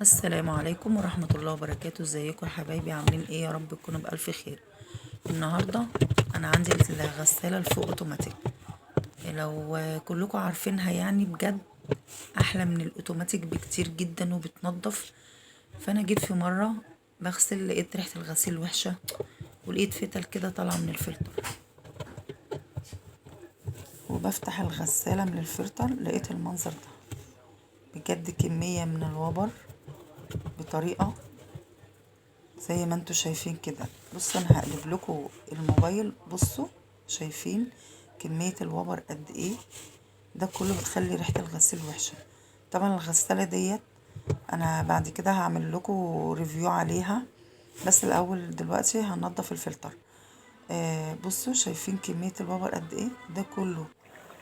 السلام عليكم ورحمة الله وبركاته. ازيكم يا حبايبي؟ عاملين ايه؟ يا رب تكونوا بألف خير. النهاردة انا عندي الغسالة الفوق اوتوماتيك، لو كلكم عارفينها يعني بجد احلى من الاوتوماتيك بكتير جدا وبتنظف. فانا جيت في مرة بغسل لقيت ريحة الغسيل وحشة، ولقيت فتل كده طالعة من الفلتر، وبفتح الغسالة من الفلتر لقيت المنظر ده، بجد كمية من الوبر بطريقة زي ما انتوا شايفين كده. بصوا انا هقلب لكم الموبايل، بصوا شايفين كمية الوبر قد ايه؟ ده كله بتخلي ريحة الغسيل وحشة. طبعا الغسالة ديت انا بعد كده هعمل لكم review عليها، بس الاول دلوقتي هنضف الفلتر. بصوا شايفين كمية الوبر قد ايه؟ ده كله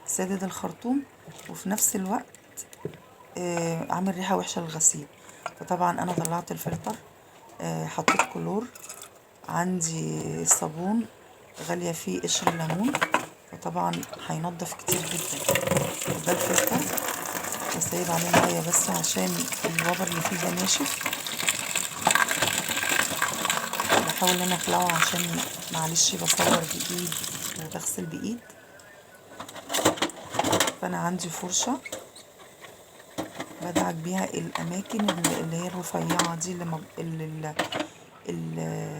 سادد الخرطوم، وفي نفس الوقت عامل ريحة وحشة للغسيل. فطبعا انا طلعت الفلتر، حطيت كلور، عندي صابون غالية فيه قشر الليمون، فطبعا هينضف كتير جدا. ده الفلتر بسيب عليه مية بس عشان الوبر اللي فيه ده ناشف، بحاول ان انا اخلعه عشان معلش بصور بايد وبغسل بايد. فانا عندي فرشة بدعك بيها الاماكن اللي هي الرفيعة دي اللي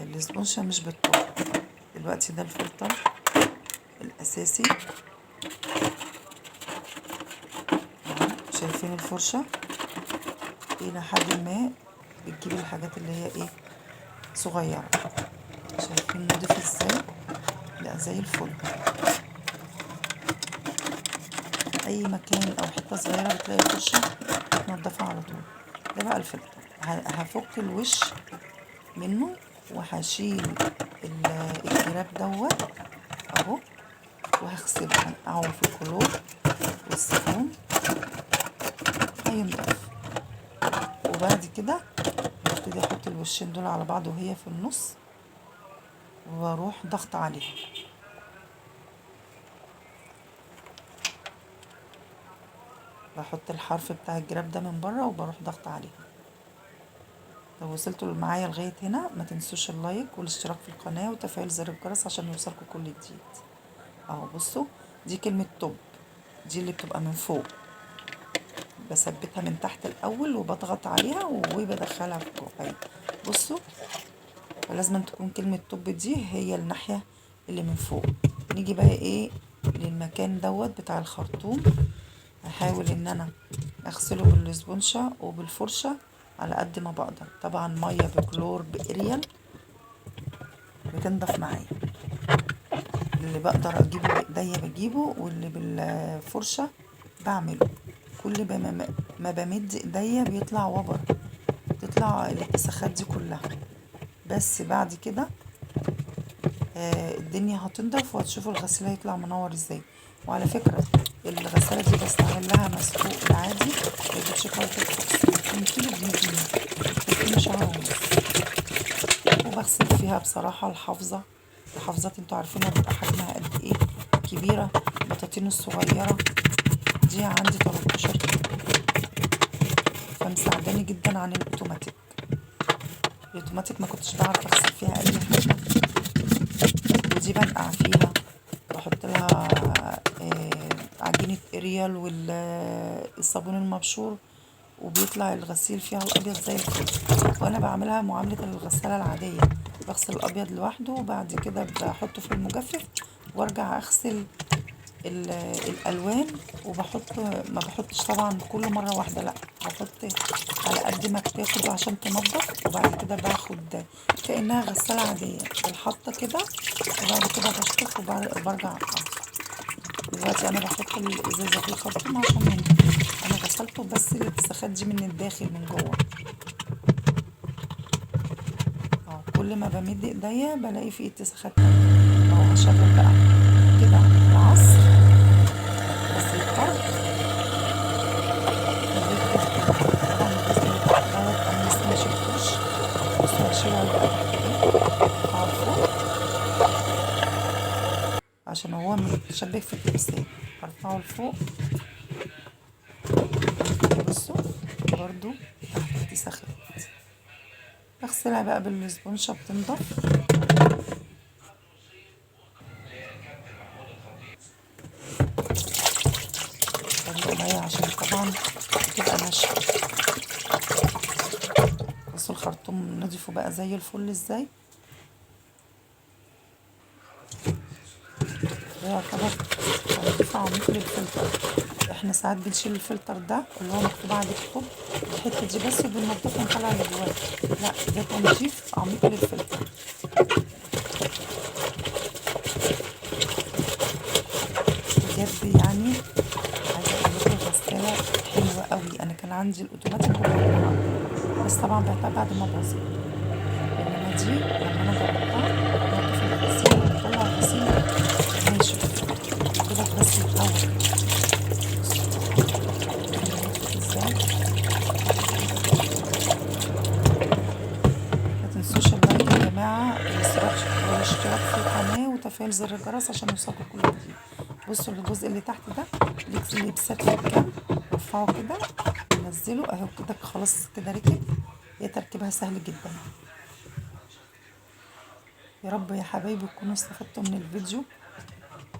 الاسبونجه مش بتطول. دلوقتي ده الفلتر الاساسي، شايفين الفرشة الى حد ما بتجيب الحاجات اللي هي ايه صغيرة، شايفين نضيف ازاي؟ لا زي الفل. اي مكان او حتة صغيرة بتلاقي الفرشة بتنضفها على طول. ده بقى الفلتر، هفك الوش منه وهشيل الجراب دوت اهو، وهغسله، هنقعه في الكلور والصابون هينضف. وبعد كده ببتدي احط الوشين دول على بعض وهي في النص، واروح ضغط عليها. بحط الحرف بتاع الجراب ده من بره وبروح ضغط عليها. لو وصلتوا معايا لغاية هنا ما تنسوش اللايك والاشتراك في القناة وتفعيل زر الجرس عشان يوصلكوا كل جديد. اهو بصوا دي كلمة top، دي اللي بتبقى من فوق، بثبتها من تحت الاول وبضغط عليها وبدخلها في جوه. بصوا فلازم تكون كلمة top دي هي الناحية اللي من فوق. نيجي بقى ايه للمكان دوت بتاع الخرطوم، هحاول ان انا اغسله بالاسبونجة وبالفرشة على قد ما بقدر. طبعا مية بكلور باريال بتنضف معايا، اللي بقدر اجيبه بايديا بجيبه، واللي بالفرشة بعمله. كل ما بمد ايديا بيطلع وبر، تطلع الاتساخات دي كلها. بس بعد كده الدنيا هتنضف وهتشوفوا الغسيل هيطلع منور ازاي. وعلى فكرة الغسالة دي بستعمل لها مسحوق العادي، بجيب شكارة 2 كيلو ب100 جنيه، بتكفيني شهر ونص. وبغسل فيها بصراحة الحافظة، الحافظات انتوا عارفينها بيبقى حجمها قد ايه كبيرة، البطاطين الصغيرة دي عندي 13 كيلو، فمساعداني جدا عن الاوتوماتيك. الاوتوماتيك ما كنتش بعرف اغسل فيها اي حاجة، ودي بنقع فيها، بحط لها عجينة اريال والصابون المبشور، وبيطلع الغسيل فيها الابيض زي الفل. وانا بعملها معاملة الغسالة العادية، بغسل الابيض لوحده وبعد كده بحطه في المجفف وارجع اغسل الالوان. وبحط، ما بحطش طبعا كل مرة واحدة، لا بحط على قد ما بتاخد عشان تنضف، وبعد كده باخد كأنها غسالة عادية بالحطة كده، وبعد كده بشطف وبرجع اقطع. دلوقتي انا بحط الازازة في الخرطوم عشان ينضف، انا غسلته بس الاتساخات دي من الداخل من جوه. اهو كل ما بمد ايديا بلاقي فيه اتساخات تانية. اهو هشغل بقى كده العصر بس الطرد. طبعا الجزء اللي تحت دوت انا لسه ما شلتوش، بس هشيله هيبقى تحت ايه هرفعه عشان هو متشبك في التمثال، هرفعه لفوق. بصوا برضو بتاعته اتسخت. بغسلها بقى بالاسبونجة بتنضف. طريقة مية عشان طبعا بتبقى ناشفة. بصوا الخرطوم نضيفه بقى زي الفل ازاي. ده يعتبر تنظيف عميق للفلتر. احنا ساعات بنشيل الفلتر ده اللي هو مكتوب عليه الطب الحتة دي بس، وبننضفه ونطلع اللي جواه. لا، ده تنظيف عميق للفلتر. بجد يعني عايزه اقول لكم الغسالة حلوة قوي. انا كان عندي الاوتوماتيك وبعتها، بس طبعا بعتها بعد ما باظت. انما دي لما انا جربتها بنضف الغسيل وبطلع الغسيل ناشف كده بس يتهوى ازاي. ما تنسوش ال like يا جماعة، والاشتراك في القناة وتفعيل زر الجرس عشان يوصلكوا كل جديد. بصوا الجزء اللي تحت ده اللبسات في الجنب، رفعه كده نزله اهو كده، خلاص كده ركب. هي تركيبها سهل جدا. يا رب يا حبايبي تكونوا استفدتوا من الفيديو.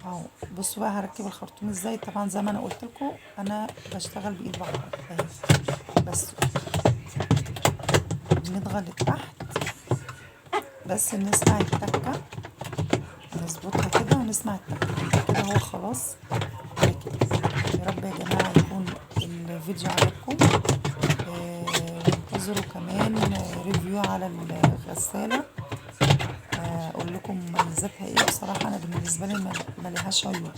اهو بصوا بقى هركب الخرطوم ازاي. طبعا زي ما انا قلت لكم انا بشتغل بايد واحدة اهي، بس بنضغط لتحت بس نسمع التكه، نظبطها كده ونسمع التكه كده، هو خلاص ركب. يا رب يا جماعة يكون الفيديو عجبكم. انتظروا كمان review على الغسالة، اقول لكم مميزاتها ايه. بصراحة انا بالنسبة لي ما لهاش عيوب.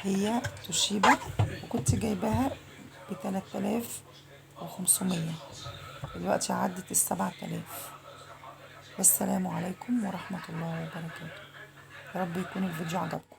هي توشيبا وكنت جايباها ب 3500، دلوقتي عدت 7000. والسلام عليكم ورحمة الله وبركاته. يا رب يكون الفيديو عجبكم.